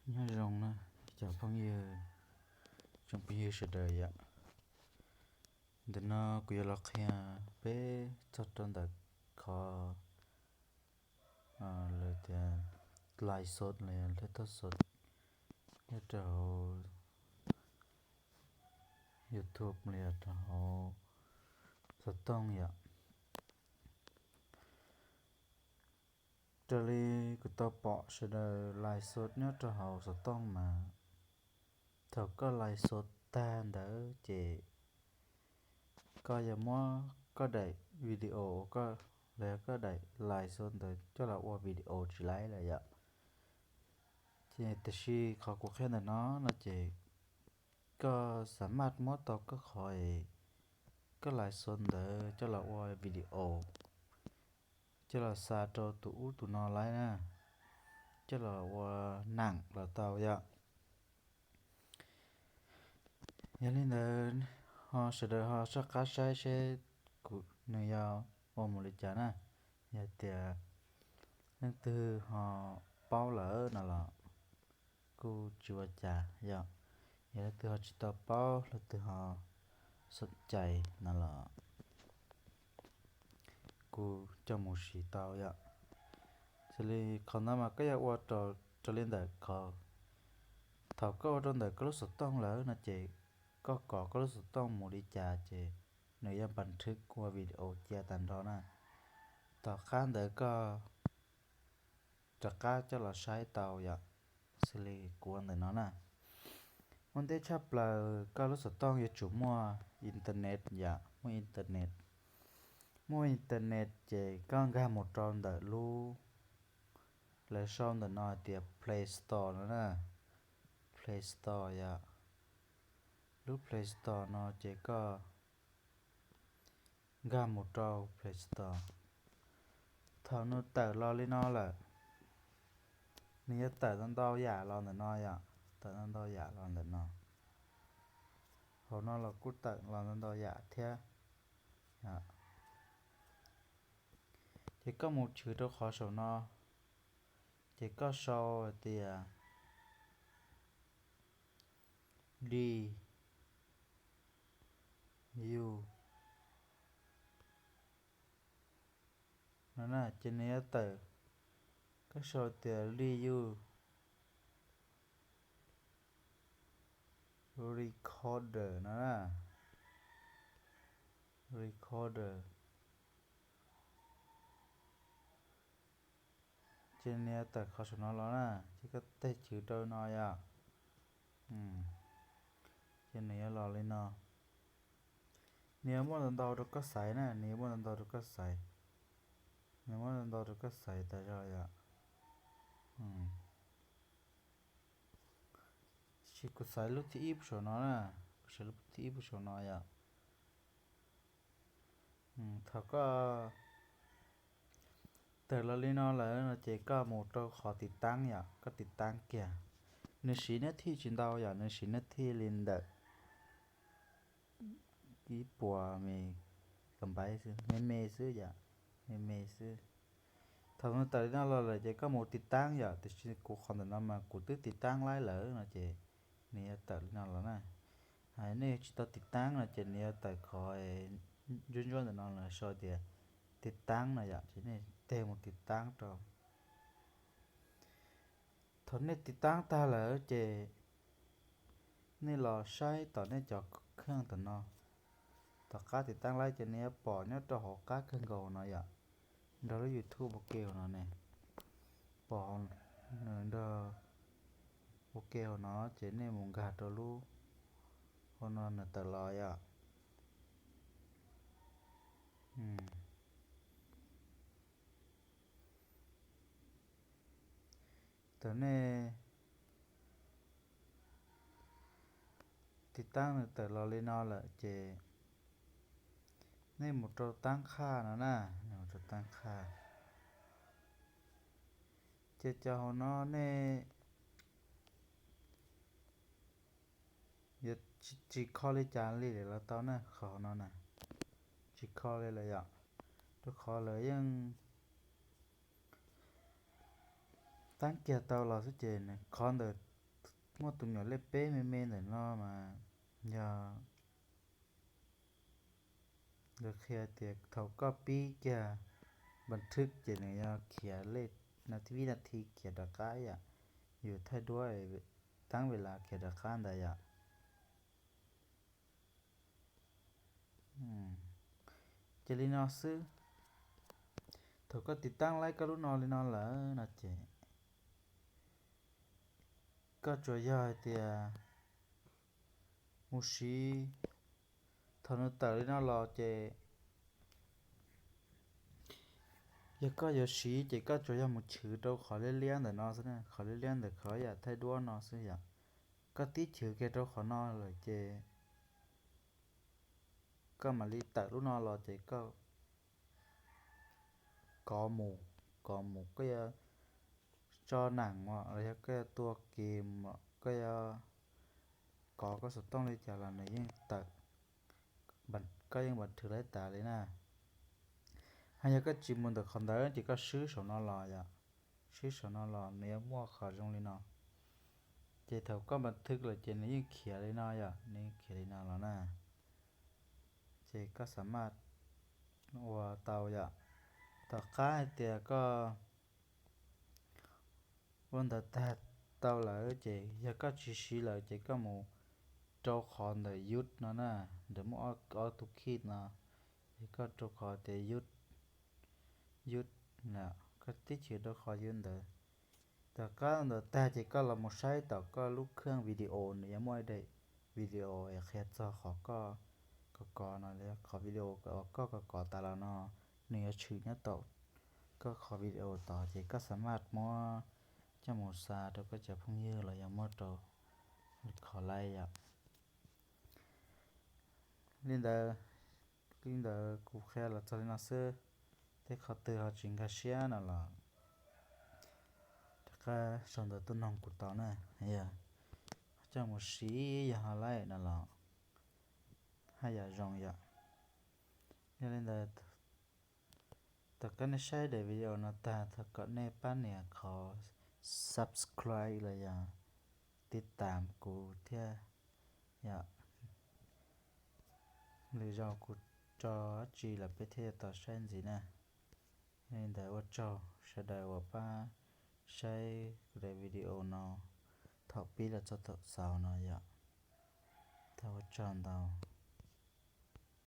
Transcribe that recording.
Nyob zoo na, cov phooj ywg, tsoom phooj ywg sawv daws yom. Ntawm no kuv yuav los qhia peb txog rau ntawm qhov lawv tias live shot los yog lawv tog shot nyob rau hauv YouTube los yog rau hauv xov tooj yom. Raws li kuv tau pom sawv daws live shot nyob rau hauv xov tooj mas thaum koj live shot tag ntawd ces koj yog muab koj daim video uas koj, los yog koj daim live shot ntawd coj los ua video tsis laib lawm yom. Ces tiam sis qhov kuv qhia ntawm no no ces koj xav maj muab tau koj qhov koj live shot ntawd coj los ua video, coj los xa rau tus ub tus no laib na, coj los ua nam los tau yom. Yog li ntawd ho sawv daws ho soj qab saib seb kuv, nws yog ua mus li cas na. Yog tias leej twg ho paub lawm no los kuj tsis ua cas yom. Yog leej twg ho tsis tau paub, leej twg ho xom cai no los kuj coj mus siv tau yom. Xws li qhov no mas koj yuav ua rau, raws li ntawm qhov, thaum koj ua rau ntawm koj lub xov tooj lawm no ces koj kov koj lub xov tooj mus li cas ces nws yuav npas nthwv ua video cia tag nrho na. Tom qab ntawd koj rov qab coj los saib tau yom. Xws li kuv ua ntawm no na, ua ntej tshaj plaws koj lub xov tooj yuav tsum muaj internet yom, muaj internet. Muaj internet ces koj nkag mus rau ntawm lub, lawv sau ntawm no hais tias Play Store no na, Play Store yom. Lub Play Store no ces koj nkag mus rau Play Store. Thaum nws tawm los li no lawm, nws yuav tawm ntau ntau yam los ntawm no yom, tawm ntau ntau yam los ntawm no. Hauv no los kuj tawm los ntau ntau yam thiab. Ces koj mus chwv rau qhov saum no, ces koj sau hais tias D U no na, ces nws yuav tawm, koj sau tias D U Recorder no na, Recorder. Ces nws yuav tawm qhov saum no los na, ces koj teg chwv rau no yom. Ces nws yuav los li no. Nws yuav muaj ntau ntau rau koj xaiv na, nws yuav muaj ntau ntau rau koj xaiv. Nws muaj ntau ntau rau koj xaiv tas zog yom. Tiam sis kuv xaiv lub thib ib puag saum no na, kuv xaiv lub thib ib puag saum no yom. Thaum koj tawm los li no lawm no ces koj mus rau qhov tiv taab yom, koj tiv taab kiag. Nws siv nab thij tsis ntau yom, nws siv nab thij li ntawm ib puas me, ka npaiv xwb, me me xwb yom, me me xwb. Thaum nws tawm li no los lawm ces koj mus tiv taab yom, tiam sis kuv qhov ntawm no mas kuv twb tiv taab laib lawm no ces nws yuav tawm li no los na. Nej tsis tau tiv taab no ces nws yuav tawm qhov ntsuab ntsuab ntawm no lawm sau tias tiv taab no yom, ces nej teg mus tiv taab rau. Thaum nej tiv taab tag lawm ces nej los saib tom nej cov kheej tom no. Tom qab tiv taab laib ces nej yuav pom nyob rau hauv qab kawg nkaus no yom, nrog lub YouTube ua ke hauv no ne. Pom nws nrog ua ke hauv no ces nej mus nkag rau lub hauv no nws tawm los yom. Thaum nej tiv taab nws tawm los li no lawm ces nej mus rau taab qhaj no na, nej mus rau taab qhaj. Ces cov hauv no nej yuav tsis kho li cas li lawm los tau na, qhov hauv no na, tsis kho li lawm yom, rau qhov lawv yeej taab kiag tau los xwb ces nws qhov ntawm Muaj tus me nyuam lej peb me me ntawm no mas yog lawv qhia tias thaum koj pib kiag npa thwj ces nws yuav khiav lej nas thi vib nas thi khiav rov qab yom, yus thaij duab teeb ve las khiav rov qab ntawd yom. Ces li no xwb, thaum koj tiv taab laib koj lub no li no lawm no ces koj tsuas yog hais tias mus siv, thaum nws tawm li no los ces yog koj yuav siv ces koj tsuas yog mus chwv rau qhov liab liab ntawm no xwb, qhov liab liab ntawm qhov yam thaij duab no xwb yom. Koj tib chwv kiag rau qhov no lawm ces koj mam li tawm lub no los ces koj kov mus, kov mus koj yuav tso nam los yog koj yuav tua ke, koj yuav kov koj xov tooj li cas los nws yeej tawm, koj yeej npa thwj laib tas li na. Ho yog koj tsis mus ntawm qhov ntawd ces koj swb saum no los yom, swb saum no los nws yuav muaj qhov zoo li no. Ces thaum koj npa thwj lawm ces nws yeej khiav li no yom, nws yeej khiav li no los na. Ces koj xam maj ua tau yom. Tom qab hais tias koj ua ntawd tag tau lawm ces yog koj tsis siv lawm ces koj mus rau qhov ntawm yub no na, ntawm muaj ob tug khij no, ces koj rau qhov tias yub, yub, koj tib chwv rau qhov yub ntawd. Tom qab ntawd tag ces koj los mus saib tom koj lub khaj video, nws yuav muaj ib daim video es qhia txog qhov koj kov kov no, qhov video uas koj kov kov tas los no nws yuav tshwm nyob tom koj qhov video tod ces koj xam maj muab coj mus xa rau koj cov phooj ywg los yog muab rau qhov laij yom. Li ntawd, li ntawd kuv qhia los txog li no xwb, tej qhov twg ho tsis nkag siab no los rov qab sau ntawv tuaj noog kuv tau na, yog coj mus siv yog ho laij no los haj yam zoo yom. Yog li ntawd, tom qab nej saib daim video no tag thov kom nej pab nias qhov subscribe los yog tiv tam kuv thiab yom. Lwm zaus kuv tso dab tsi los peb thiaj tau saib ntxiv na. Yog li ntawd ua tsaug sawv daws uas pab saib kuv daim video no thaum pib los txog thaum xaus no yom. Thov ua tsaug ntau.